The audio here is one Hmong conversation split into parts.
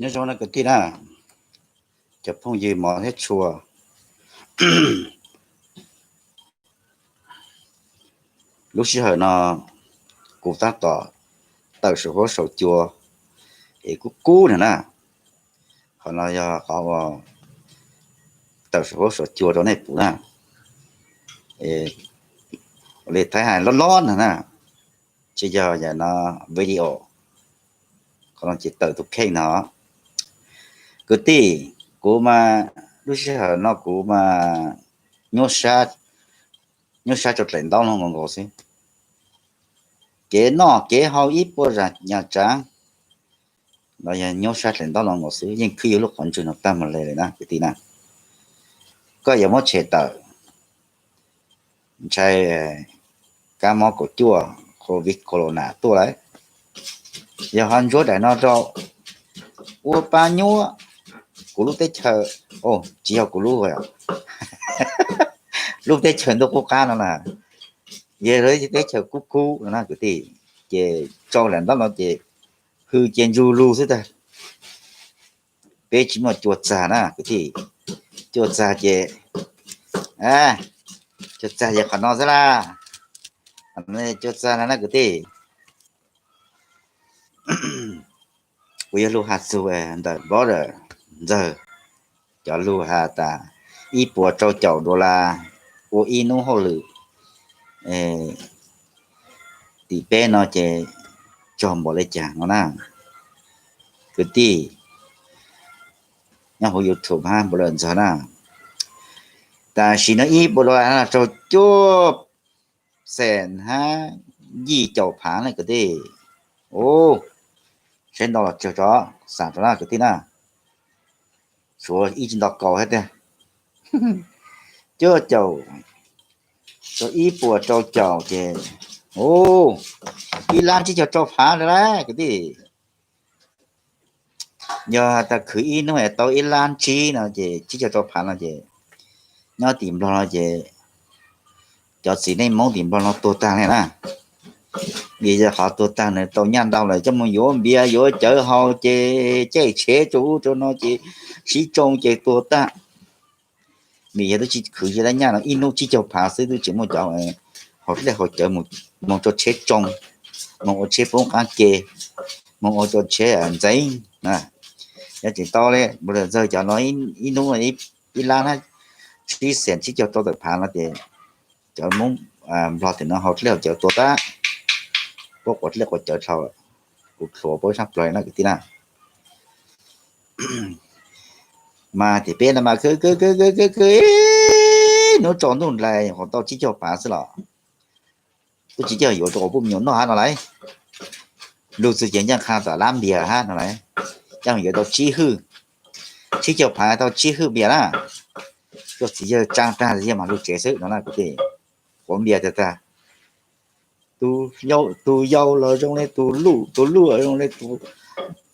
Nyob zoo na kwv tij na, cov phooj ywg mov thiab tshua. Lub sij hawm no kuv tab tom tawm saum huab saum cua es kub kub na na. Qhov no yog qhov uas tawm saum huab saum cua rau nej pum na. Li thaib hais lob lob no na, tsis yog yam no video. Qhov no ces tawm tus kheej no. Kwv tij, kuv mas lub sij hawm no kuv mas nyuaj sab, nyuaj sab rau daim ntaub no nkaus nkaus xwb. Kev noj kev haus ib puas zam nyam tsav los yog nyuaj sab daim ntaub no nkaus xwb, yeej khwb yus lub qhov ntswg no tag mus li lawm na kwv tij na. Koj yuav muab tshem tawm, ntshai kab mob kaum cuaj, covid corona tuaj lawm. Yog ho ntsuab daim no rau, ua pab nyuab kuv lub teb chaws, tsis yog kuv lub, lub teb chaws ntuj qub qab no na, yog lub teb chaws kub kub no na kwv tij, ces tsau daim ntaub no ces hws ces ntsug lug xwb tag. Peb tsis muaj cua txag na kwv tij, cua txag ces, cua txag ces qhov no xwb la, cua txag no na kwv tij. Kuv yog lug has txug ntawm brother Ntxawg, cov lug has tas ib puas rau caum dollar ua ib hnub hauj lwm tim peb no ces tsog npaum li cas no na. Kwv tij nyob huv YouTube hab brother Ntxawg na, tam sim no ib puas dollar rau cuaj xees hab yim caum phav na kwv tij. Saib ntau los tsawg tso, xam rau na kwv tij na. Suav ib tsis nto kaum hab tiag. Cuaj caum rau ib puas rau caum ces, ib lab tsib caug rau phav lawm kwv tij. Yog tas khwv ib hnub es tau ib lab tsib no ces tsib caug rau phav no ces nyob tim Nplog no ces cov txiv neej Hmoob tim Nplog no tuag tag li na. Vim yog qhov tuag tag nws tau nyaj ntau lawm coj mus yuav npias yuav cawv haus ces caij tsheb rau ub rau no ces sib tsoo ces tuag tag. Vim yog twb tsis khwv tsis tau nyaj no ib hnub tsib caug phav xwb twb tseem muaj cov haus dlej haus cawv, moog rau tsheb tsoo, moog ua tsheb poob qaab ke, moog ua rau tsheb ntxeev na. Yog tseem tau li Nplog Ntxawg cov no ib hnub ib lab hab tsib xees tsib caug rau tawm phav no ces cov Hmoob Nplog tim no haus dlej haus cawv tuag tag, puab quav dlej quav cawv dhau, kuv thluav puab sab plawg na kwv tij na. Mas tim peb no mas khwv khwv khwv khwv khwv khwv ib hnub tsaus ntuj nrag qhuav tau tsib caug phav xwb los twb tsis coj yuav rau quas puj me nyuam noj hab no lauj. Lug txug ces ncaaj qha tom lab npias hab no lauj, coj yuav tau tsib hwj, tsib caug phav tau tsib hwj npias na. Txhua txiv yawg tsaa tag yawg mas lug tsev xwb no na kwv tij. Quav npias tag tag, tus yau los zoo li tus luj, tus luj zoo li tus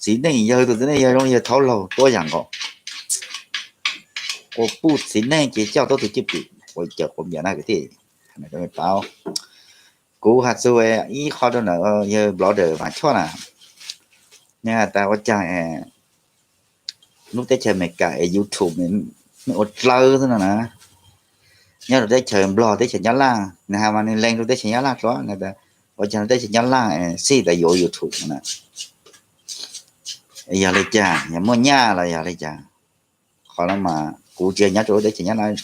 txiv neej yawg, tus txiv neej yawg zoo li yawg thaub laug tuab yam nkaus. Quas puj txiv neej ces coj tuab tug cwj pwm quav cawv quav npias na kwv tij. Kuv has txug ib qho rau ntawm yawg Blogger Vam Choj na, nws has tas ua caag lub teb chaws Amelikas es YouTube mej ua dlawb xwb no na. Nyob rau teb chaws Nplog teb chaws Nyab Laj, nws has mas nws lees rau teb chaws Nyab Laj tso, ua caag teb chaws Nyab Laj xij tas yuav YouTube no na. Yog li cas, yog muaj nyaj los yog li cas? Qhov no mas kuv tsis nyob rau lub teb chaws Nyab Laj,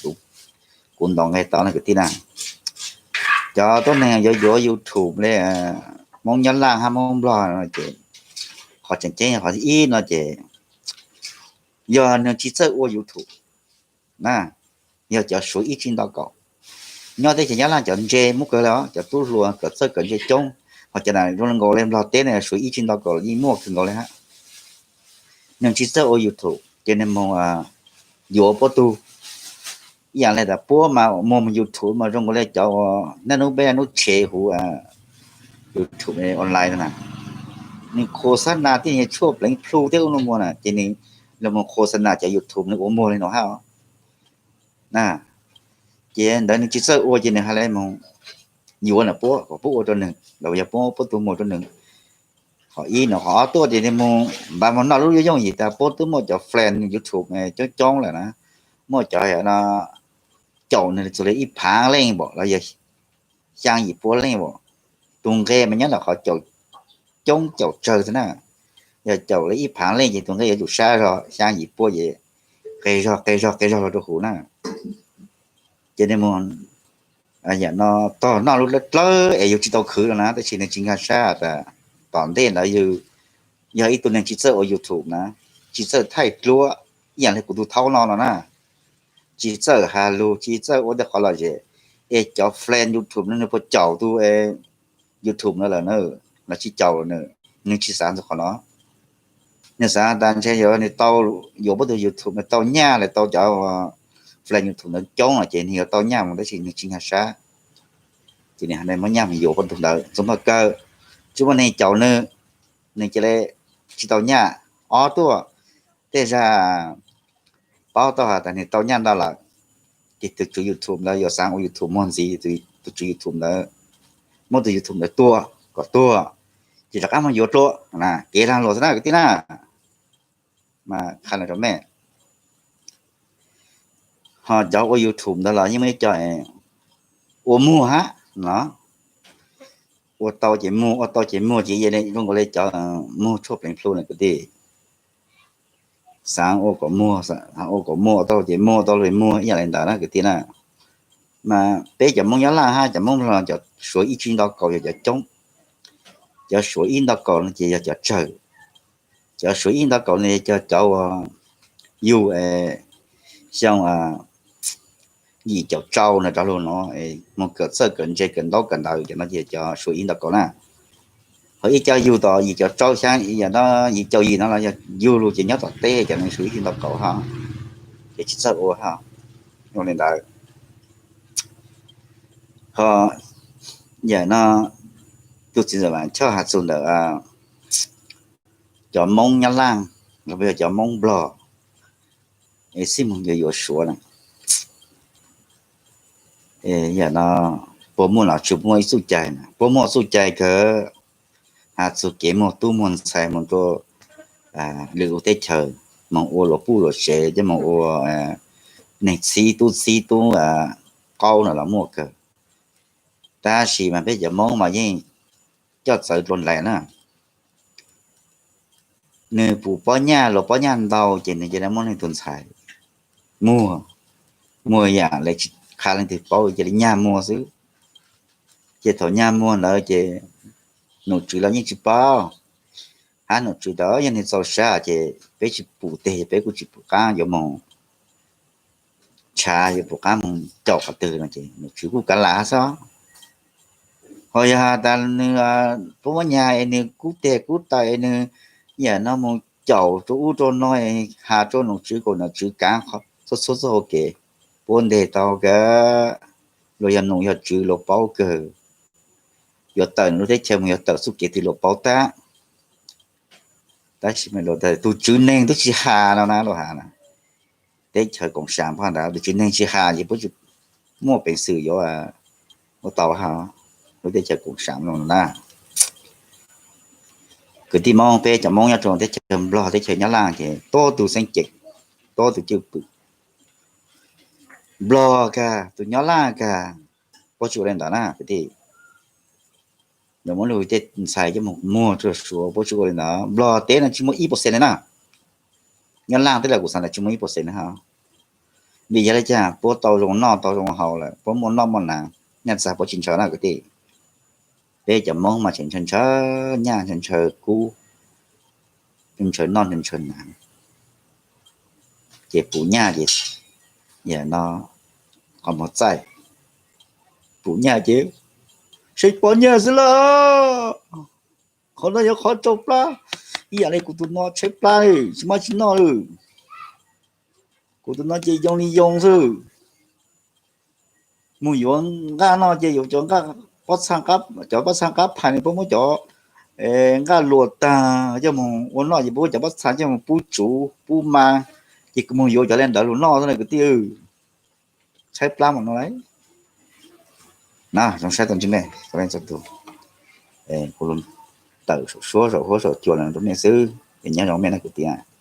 kuv ntaus nqe tau na kwv tij na. Cov tuab neeg yuav yuav YouTube li Hmoob Nyab Laj hab Hmoob Nplog no ces qhov tseem ceeb qhov thib ib no ces yog nws tsis txawj ua YouTube na, yog cov suav ib tsis nto kaum. Nyob teb chaws Nyab Laj cov ntse muaj kawg li os, cov tub hluas kawm txawj kawm ntse coob, ho cov zoo nkaus li Nplog teb no suav ib tsis nto kaum yeej muaj kawg nkaus li hab. Nws tsis txawj ua YouTube ces nws moog yuav puab tug. Ib yam li tas puab mas muag YouTube mas zoo nkaus li cov uas naj nub peb nub tshev huv YouTube online na, nws khos xab nas tej nyuag tshuaj pleev plhu thiab ub no muag na ces nws los moog khos xab nas cov YouTube nws ua muag li no hab. Ces ntawd nws tsis txawj ua ces nws has li moog yuav na puab kom puab ua rau nws los yog puab, puab tug muag rau nws. Qhov ib no, qhov ob tuaj ces nws mus npaj mus noj lub yooj yim tas puab twb muaj cov friend YouTube coob coob lawm na, muaj cov no caum nws txug li ib phav leej npaum los yog xyaa yim pua leej npaum. Tus nqe mas nyob ntawm qhov caum coob caum tsawg xwb na. Yog caum li ib phav leej ces tus nqe yuav tsum sab zog xyaa yim pua ces qe zog qe zog qe zog los rau huv na. Ces nws mus, yam no, tog noj lub dlawb dlawb es yus tsis tau khwv los na, tab sis nws tsis nkag sab tas tom ntej ntawd yog ib tug neeg tsis txawj ua YouTube na, tsis txawj thaij duab ib yam li kuv tus thaub no no na, tsis txawj has lug, tsis txawj ua tej qhov lom zem, es cov friend YouTube no nws puas caum tus YouTube no lawm na, los tsis caum lawm na, nws tsis xav ntxog qhov no. Nws xav tas ntshe yog nws tau yuav puab tug YouTube, nws tau nyaj los tau cov friend YouTube ntawd coob los ces nws yuav tau nyaj mus, tab sis nws tsis nkag sab. Ces nws muab nyaj mus yuav puab tug ntawd txog npaj kawg, tsis muaj neeg caum nws, nws cia li tsis tau nyaj. Ob tuaj, tej zag paub tau has tas nws tau nyaj ntau lawm, ces tus tswv YouTube ntawd yuav xav ua YouTube muag ntxiv, tus tswv YouTube ntawd muab tus YouTube ntawd tua kom tuag, ces rov qab muab yuav dlua. Kev lag luam xwb na kwv tij na. Mas qha los rau mej, ho cov ua YouTube ntawd los yeej muaj ib co ua muag hab no, ua tau ces muag, ua tau ces muag, ces zoo nkaus li cov muag tshuaj pleev plhu na kwv tij. Xav ua kom muag, ua kom muag, ua tau ces muag, ua tau los muag ib yam li ntawd na kwv tij na. Mas peb cov Moob Nyab Laj hab cov Moob Nplog cov suav ib tsib nto kaum yog cov coob, cov suav ib nto kaum no ces yog cov tsawg, cov suav ib nto kaum no yog cov uas yug xyoo yim caum rau no rov lug no, mus kawm txawj kawm ntse kawm ntaub kawm ntawv cov no ces cov suav ib nto kaum na. Ho ib co yug tom yim caum rau xyaa, yam no yim caum yim no los yog yug lug ces nyob tom teb, cov no suav ib txij nto kaum hab, ces tsis txawj ua hab, zoo li ntawd. Ho yam no tus txiv ntxawm Vam Choj has txug ntawm cov Moob Nyab Laj los yog cov Moob Nplog es xij moog yuav yuav suav na, yam no puas muaj los tsis muaj ib txuj cai na, puas muaj txuj cai kawg, has txug kev muag tub muag ntxhais moog rua lwm lub teb chaws, moog ua luas puj luas tsev, coj moog ua neeg txhib tub txhib tub qaub no los muaj kawg. Tab sis mas peb cov Moob mas yeej coj txawv dlua ntais na. Nwg pum pob nyaj, luas pob nyaj ntau ces nwg cia li muab nwg tug ntxhais muag, muag yam le tsis qha leej twg paub, cia li nyag muag xwb. Ces thaum nyag muag ntawd ces nom tswv los yeej tsis paub, hab nom tswv tas yog nwg txaus sab ces peb tsis pum teg, peb kuj tsis pum qab yuav moog ntshav, yuav pum qab moog caum qhov twg no ces nom tswv kuj kav lam xwb. Ho yog has tas nwg puab muab nyag es nwg kub teg kub taw es nwg yam no moog caum rua ub rua no, has rua nom tswv kom nom tswv kav txhua txhua txoj hauv kev, puab nteg tau kawg, luag yog nom yog tswv luag paub kawg. Yuav tawm nwg lub teb chaws moog yuav tawm txuj kev twg luag paub tab. Tab sis mas tug tswv neeg twb tsis has no na, luag has na, teb chaws koom sam poj ntawd tug tswv neeg tsis has ces puab tsis muaj peev xwm yuav ua tau hab, lub teb chaws koom sam no na. Kwv tij Moob, peb cov Moob nyob rua teb chaws Nplog teb chaws Nyab Laj ces tuab tug xeeb ceem, tuab tug cwj pwm. Nplog kag, tug Nyab Laj kag, puab tsis ua le ntawd na kwv tij. Yuav muab lug tej ntxhais coj moog muag rua suav, puab tsis ua le ntawd. Nplog teb no tsis muaj ib percent le na. Nyab Laj teb los kuv xaav tas tsis muaj ib percent le hab. Vim yog le caag? Puab tau zoo noj tau zoo haus lawm, puab muaj noj muaj hnav, nyaj txag puab tsis ntshaw na kwv tij. Peb cov Moob mas tseem ntshaw ntshaw nyaj, ntshaw ntshaw kub, ntshaw noj ntshaw hnav, ces pum nyaj ces yam no qhov muag txaij, pum nyaj ces saib pob nyaj xwb lawm. Qhov no yog qhov rau plab, ib yam li kuv tus no tshaib plab, tsis maj tsis noj lawm. Kuv tus no ces yoo li yoo xwb. Moog yuav nqaj noj ces yuav cov nqaj pob txha, cov pob txha qab phais nws puab muab cov nqaj luas taag coj moog ua noj ces puab muab cov pob txha coj moog pub tsuv pub ma, ces kuv moog yuav cov le ntawd lug noj xwb na kwv tij. Tshaib plab mas no lawm. Na, zoo saib tau ntsib mej txhua leej txhua tug. Kuv lug tawm saum suab saum huab saum cua los rau nej xwb es nyob zoo mej nawb kwv tij.